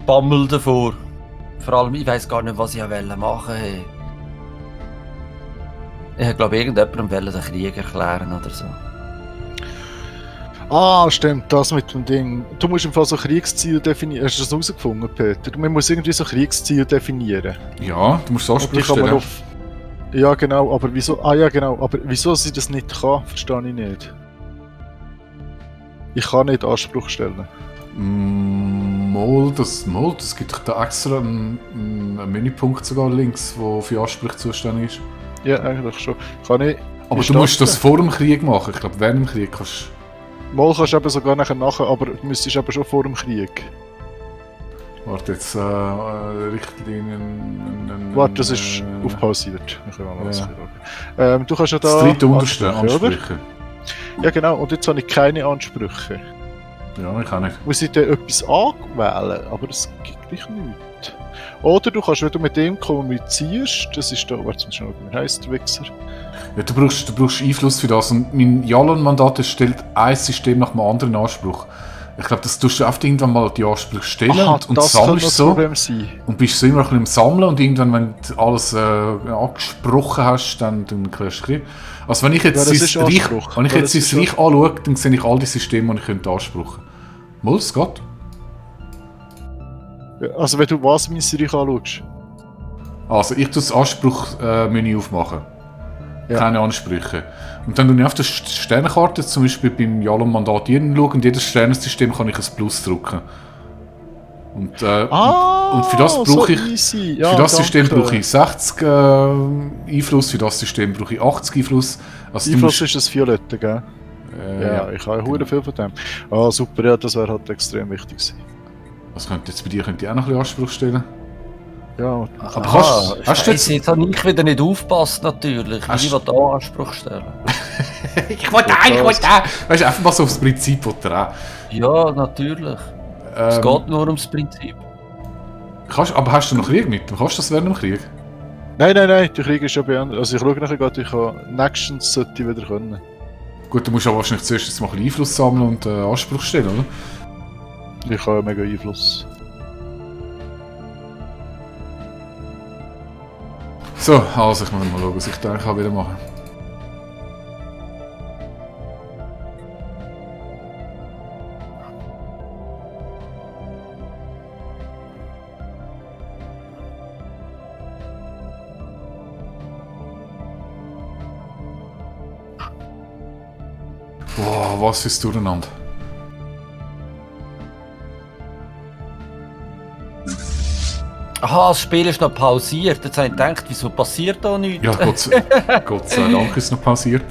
Bammel davor. Vor allem, ich weiss gar nicht, was ich machen wollte. Ich glaube, irgendjemandem den Krieg erklären oder so. Ah, stimmt, das mit dem Ding. Du musst im Fall so Kriegsziel definieren. Hast du das herausgefunden, Peter? Man muss irgendwie so Kriegsziel definieren. Ja, du musst es Und die kann man auf... Ja, genau, aber wieso... Ah ja, genau, aber wieso sie das nicht kann, verstehe ich nicht. Ich kann nicht Anspruch stellen. Das gibt doch da extra einen Menüpunkt sogar links, der für Ansprüche zuständig ist. Ja, eigentlich schon. Kann ich... Aber du musst das vor dem Krieg machen. Ich glaube, während dem Krieg kannst du... Mal kannst du eben sogar nachher, aber du müsstest eben schon vor dem Krieg. Warte, jetzt Richtlinien... Warte, das ist aufpausiert. Ich kann mal was schauen. Du kannst ja da... Das dritte unterste Ansprüche. Ja genau, und jetzt habe ich keine Ansprüche. Ja, ich auch nicht. Muss ich dann etwas anwählen, aber das gibt gleich nichts. Oder du kannst, wenn du mit dem kommunizierst, das ist da... Warte, mal schauen, wie heisst der Wichser? Ja, du brauchst Einfluss für das. Und mein Jalon-Mandat stellt ein System nach dem anderen Anspruch. Ich glaube, das tust du oft irgendwann mal die Ansprüche stellen und sammelst so. Und bist so immer ein bisschen im Sammeln und irgendwann, wenn du alles angesprochen hast, dann klärst du Krieg. Also wenn ich jetzt sein Reich anschaue, dann sehe ich all die Systeme, die ich anspruchen könnte. Mal, es geht. Also wenn du was mein Reich anschaust? Also ich tue das Anspruch-Menü aufmachen. Ja. Keine Ansprüche. Und dann schaue ich auf die Sternenkarte, zum Beispiel beim Jalon-Mandat schauen, und jedes Sternensystem kann ich ein Plus drücken. Und für das brauche ich... Ja, für das System brauche ich 60 Einfluss, für das System brauche ich 80 Einfluss. Also Einfluss ist das Violette, gell? Ja, ich habe ja viel von dem. Ah, super, ja, das wäre halt extrem wichtig gewesen. Was könnte jetzt bei dir? Könnte ich auch noch ein bisschen Anspruch stellen? Ja, aber hast du jetzt wieder nicht aufgepasst, natürlich. Ich will da Anspruch stellen. ich wollte auch. Weißt du, einfach mal so aufs Prinzip, was auch. Ja, natürlich. Es geht nur ums Prinzip. Aber hast du noch Krieg mit? Kannst du das während dem Krieg? Nein, der Krieg ist schon beendet. Also ich schaue nachher gerade, ich kann nächstens sollte ich wieder können. Gut, du musst aber wahrscheinlich zuerst jetzt mal ein bisschen Einfluss sammeln und Anspruch stellen, oder? Ich habe ja mega Einfluss. So, also ich muss mal schauen, was ich da wieder machen kann. Boah, was ist durcheinander? Aha, das Spiel ist noch pausiert. Jetzt habe ich gedacht, wieso passiert da nichts? Ja, Gott sei Dank ist es noch pausiert.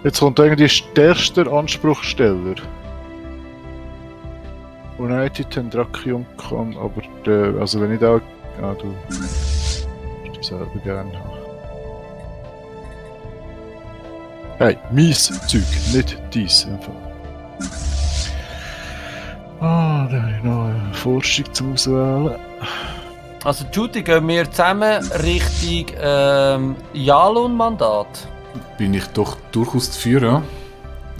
Jetzt kommt irgendwie stärkster Anspruchsteller. United Tendrakium kann, aber also wenn ich da... Ja, du... Ich das selber gerne haben. Hey, mies Zeug, nicht dies im Fall. Ah, da habe ich noch eine Forschung zum Auswählen. Also Judy, gehen wir zusammen Richtung Jalon-Mandat? Bin ich doch durchaus dafür, ja.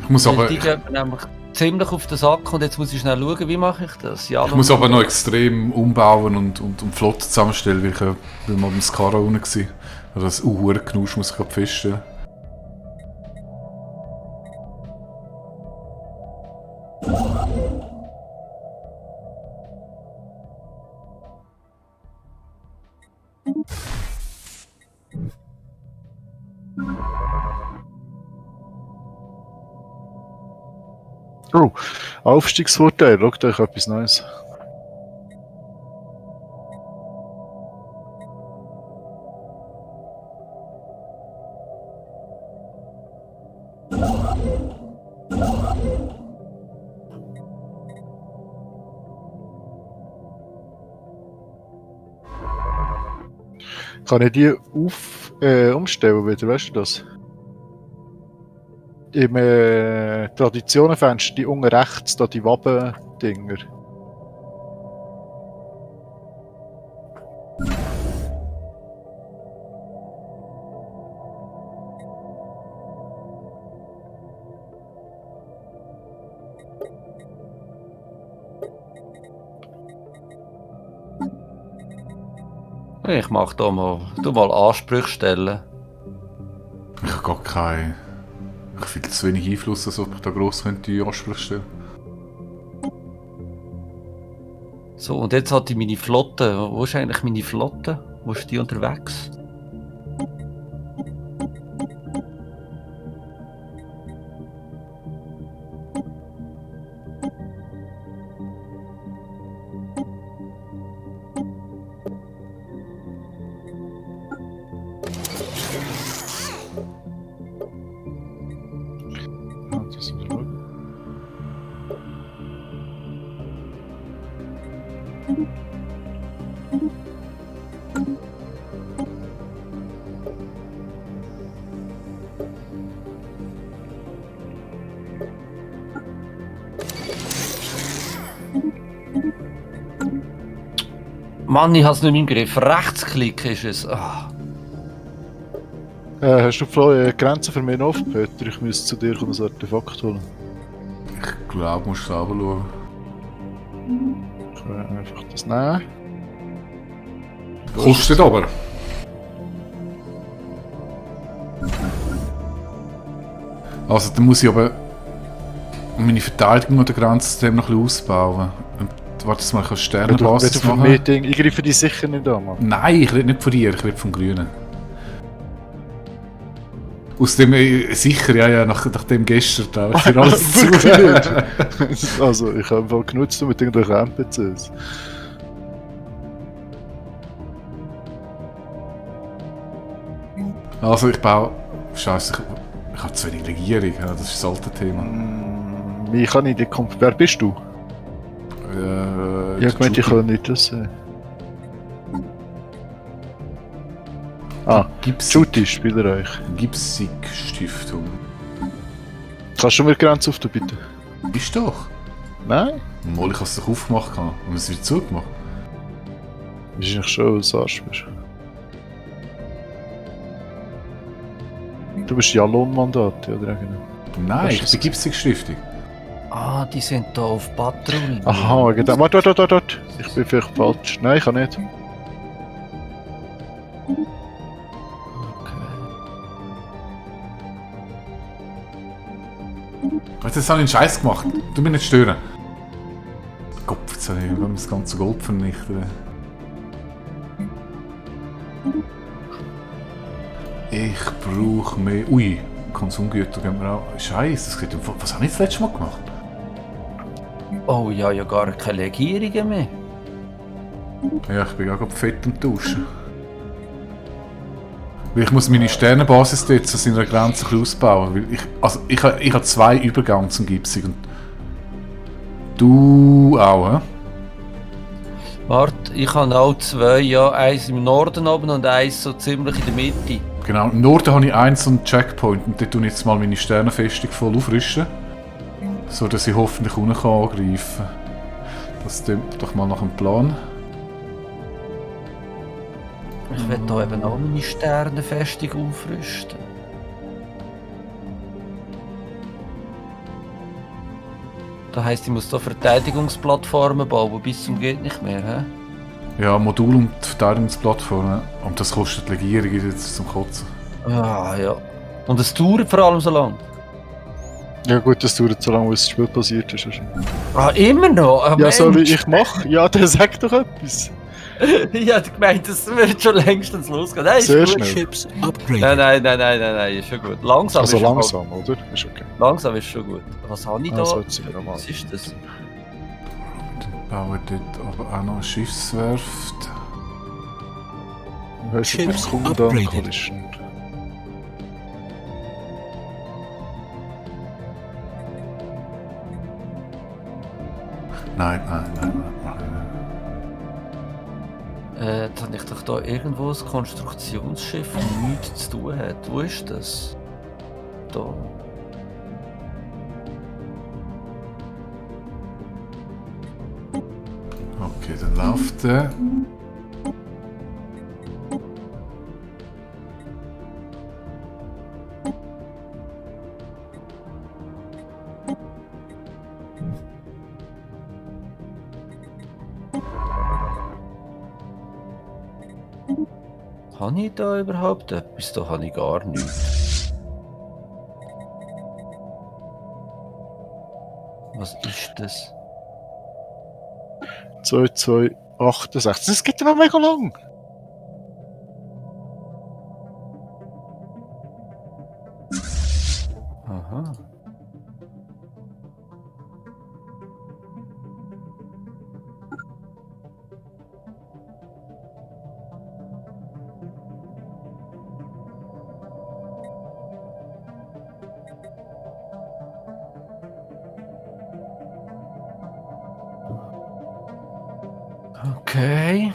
Ich muss aber... Die gehen nämlich ziemlich auf den Sack und jetzt muss ich schnell schauen, wie mache ich das? Ich muss aber noch extrem umbauen und Flotte zusammenstellen, weil ich mal beim Skara unten war. Also das Uhr-Knusch muss ich gerade feststellen. Oh, Aufstiegsvorteil, schaut euch etwas Neues. Kann ich die umstellen wieder, weißt du das? Im Traditionenfenster, die unten rechts, da die Wappen Dinger. Ich mach da mal, Ansprüche stellen. Ich habe gar keinen. Ich habe viel zu wenig Einfluss, als ob ich da gross könnte Ansprüche stellen. So, und jetzt hatte ich meine Flotte. Wo ist eigentlich meine Flotte? Wo ist die unterwegs? Mann, ich hab's nicht im Griff. Rechtsklick ist es. Ah. Hast du die Grenze für mich offen, Peter? Ich müsste zu dir ein Artefakt holen. Ich glaube, du musst selber schauen. Ich kann einfach das nehmen. Kostet aber. Also, dann muss ich aber meine Verteidigung an der Grenze noch ein bisschen ausbauen. Und warte mal, ich kann Sternenbasis machen. Ich greife dich sicher nicht an, Mann. Nein, ich rede nicht von dir, ich rede vom Grünen. Aus dem, sicher, ja, nachdem gestern da ich für alles zugehört. Also, ich habe einfach genutzt mit irgendwelchen NPCs. Also, ich baue. Scheiße, ich habe zu wenig Regierung, ja, das ist das alte Thema. Wie kann ich die Wer bist du? Ich habe gemeint, ich kann nicht das sehen. Juti, Spielerreich. Gipsig-Stiftung. Kannst du mir die Grenze öffnen, bitte? Ist doch. Nein? Mal, ich habe es doch aufgemacht und es wird zugemacht. Das ist nicht schon ein Arsch. Du bist ja Lohnmandat, oder? Nein, ich bin Gipsig-Stiftung. Ah, die sind da auf Patrouille. Aha, warte. Ich bin vielleicht falsch. Nein, ich kann nicht. Jetzt habe ich einen Scheiß gemacht. Du mich nicht stören. Gott, jetzt habe ich das ganze Gold vernichtet. Ich brauche mehr. Ui, Konsumgüter geben wir auch. Scheiße, das geht. Was habe ich das letzte Mal gemacht? Oh ja, gar keine Legierungen mehr. Ja, ich bin auch gerade fett am Tauschen. Weil ich muss meine Sternenbasis dort zu seiner Grenze ein bisschen ausbauen. Weil ich habe 2 Übergänge zum Gipsig. Und du auch, hä? Warte, ich habe auch 2, ja. Eins im Norden oben und eins so ziemlich in der Mitte. Genau, im Norden habe ich so einen Checkpoint und dort tue ich jetzt mal meine Sternenfestung voll aufrüsten. So dass ich hoffentlich unten angreifen kann. Das klingt doch mal nach einem Plan. Ich will hier eben auch meine Sternenfestung aufrüsten. Das heisst, ich muss hier Verteidigungsplattformen bauen, bis zum geht nicht mehr, hä? Ja, Modul und Verteidigungsplattformen. Und das kostet die Legierung jetzt zum Kotzen. Ah, ja. Und es dauert vor allem so lang. Ja gut, das dauert so lange, bis das Spiel passiert ist. Ah, immer noch? Ja, so wie ich mache? Ja, der sagt doch etwas. Ich hätte gemeint, das wird schon längstens losgehen. Nein, sehr ist gut. Chips Nein, ist schon gut. Langsam also ist langsam, gut. Oder? Ist okay. Langsam ist schon gut. Was habe ich da? Also, was ist das? Dann bauen wir dort aber auch noch eine Schiffswerft. Du hast Chips Commandant Collision. Nein. Jetzt habe ich doch da irgendwo ein Konstruktionsschiff, das nichts zu tun hat. Wo ist das? Da. Okay, dann läuft der. Habe ich da überhaupt etwas? Da habe ich gar nichts. Was ist das? 2, 2, 68. Das geht immer mega lang. Aha. Okay.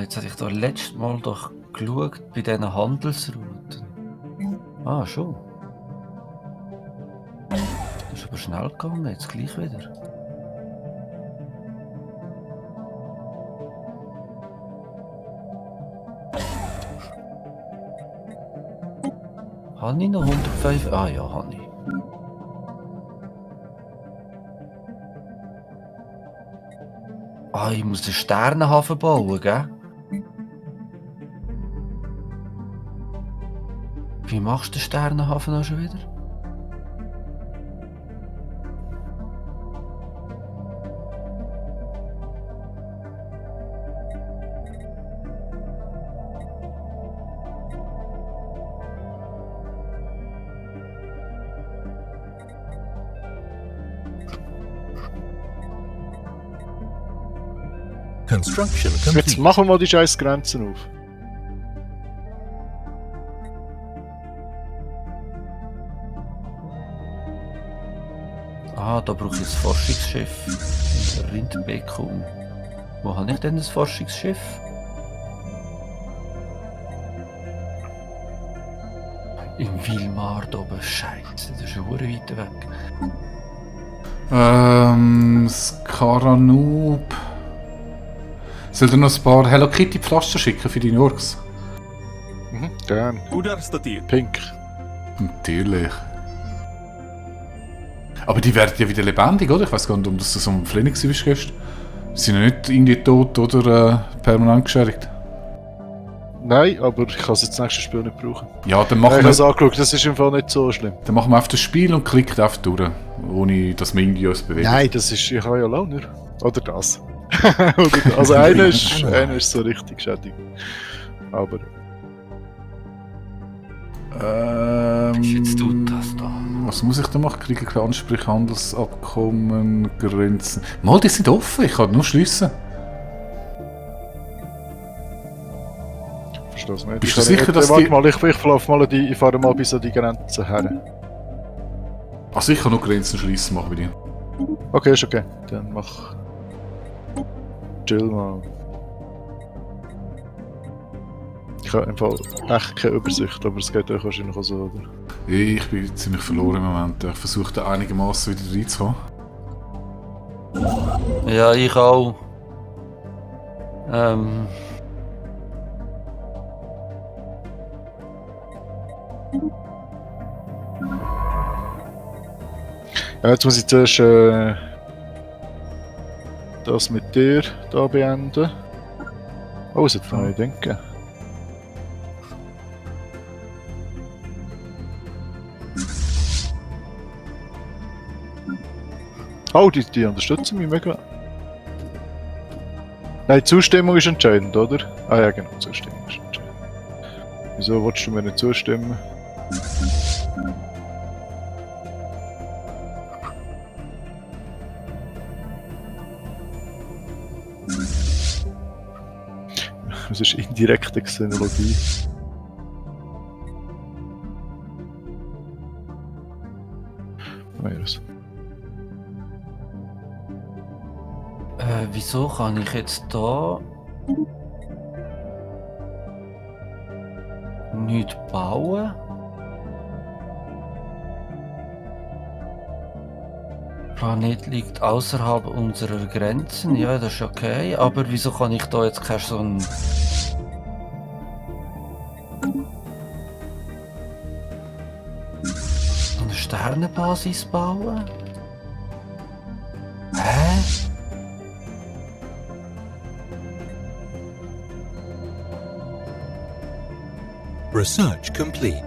Jetzt hatte ich da letztes Mal doch geschaut bei diesen Handelsrouten. Ah, schon. Das ist aber schnell gegangen, jetzt gleich wieder. Habe ich noch 105? Ah ja, habe ich. Ah, ich muss den Sternenhafen bauen, gell? Wie machst du den Sternenhafen auch schon wieder? Construction Jetzt complete. machen wir mal die scheiß Grenzen auf. Ah, da brauche ich ein Forschungsschiff. In Rindbekum. Wo habe ich denn das Forschungsschiff? Im Wilmar da oben. Scheiße, das ist ja hure weit weg. Skaranub. Soll dir noch ein paar Hello Kitty Pflaster schicken für deine Orks? Gern. Udar statir. Pink. Natürlich. Aber die werden ja wieder lebendig, oder? Ich weiß gar nicht, ob das so ein Phoenix ist gestern. Sie sind ja nicht irgendwie tot oder permanent geschädigt. Nein, aber ich kann es jetzt das nächste Spiel nicht brauchen. Ja, dann Ich machen, habe es wir, angeschaut, das ist im Fall nicht so schlimm. dann machen wir einfach das Spiel und klicken einfach durch. Ohne dass wir irgendwie uns bewegen. Nein, das ist, ich habe ja Launer. Oder das. Oder das. Also einer ist so richtig geschädigt. Aber Jetzt tut das da. Was muss ich da machen? Kriege ich Ansprüche, Handelsabkommen, Grenzen? Mal, die sind offen, ich kann nur schliessen. ich verstehe es nicht. Bist du sicher, dass warte die- mal, ich laufe mal ich fahre mal bis an die Grenze her. Also ich kann nur Grenzen schliessen machen bei dir. Okay, ist okay. Dann mach... Chill mal. Ich habe im Fall echt keine Übersicht, aber es geht euch wahrscheinlich auch so, oder? Ich bin ziemlich verloren im Moment. Ich versuche da einigermaßen wieder reinzukommen. Ja, ich auch. Ja, jetzt muss ich zuerst das mit dir da beenden. Oh, es hat neue denken. Oh, die unterstützen mich mega. Nein, Zustimmung ist entscheidend, oder? Ah ja, genau, Zustimmung ist entscheidend. Wieso willst du mir nicht zustimmen? Das ist indirekte Xenologie. Virus. Wieso kann ich jetzt da nichts bauen. Der Planet liegt außerhalb unserer Grenzen. Ja, das ist okay. Aber wieso kann ich da jetzt so eine Sternenbasis bauen? Hä? Research complete.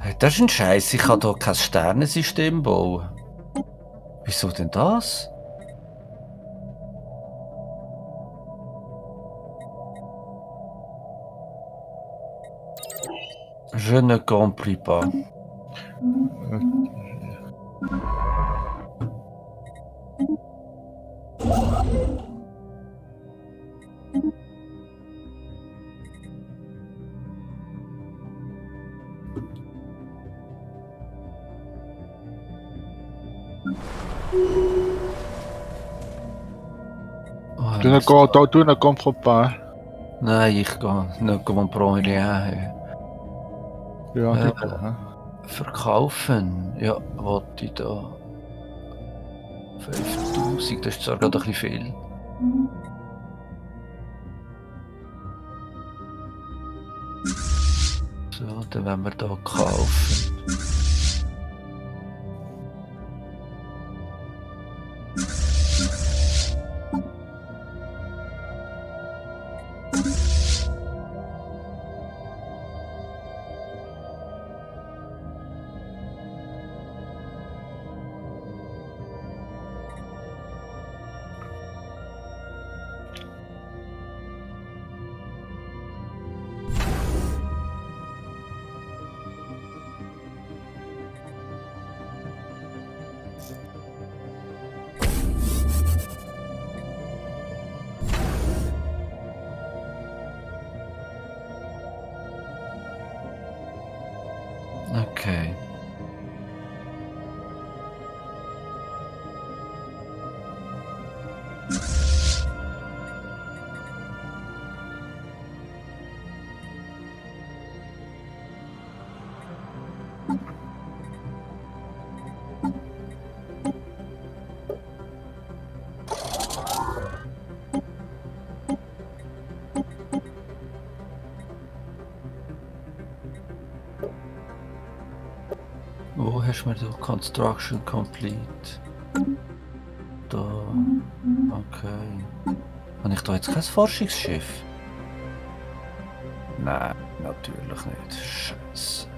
Hey, das ist ein Scheiß, ich kann hier kein Sternensystem bauen. Wieso denn das? Je ne compris pas. Tu ne comprends pas. Nein, ich ne comprends rien. Ja, Verkaufen. Ja, wollte ich da. 5000, das ist zwar gerade ein bisschen viel. So, dann wollen wir da kaufen. Okay. Wo hast du mir da Construction Complete? Da. Okay. Habe ich da jetzt kein Forschungsschiff? Nein, natürlich nicht. Scheiße.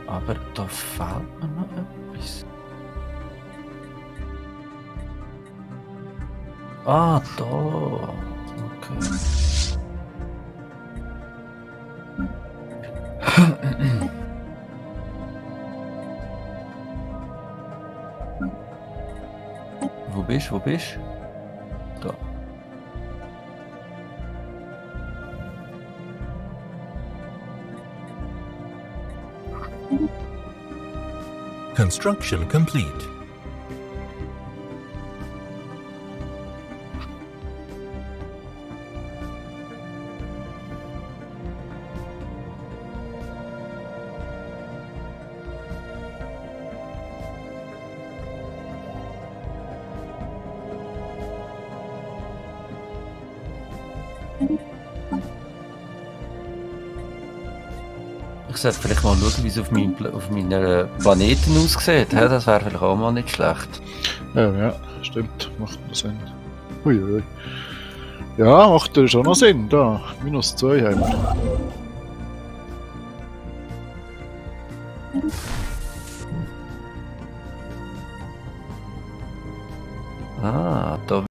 Aber da fehlt mir noch etwas. Ah, da. Okay. Wo bist du? Da. Construction complete. Ich sollte vielleicht mal schauen, wie es auf meinen Planeten aussieht. Ja, das wäre vielleicht auch mal nicht schlecht. Ja, stimmt. Macht noch Sinn. Uiui. Ja, macht ja schon noch Sinn. Da, -2 haben wir.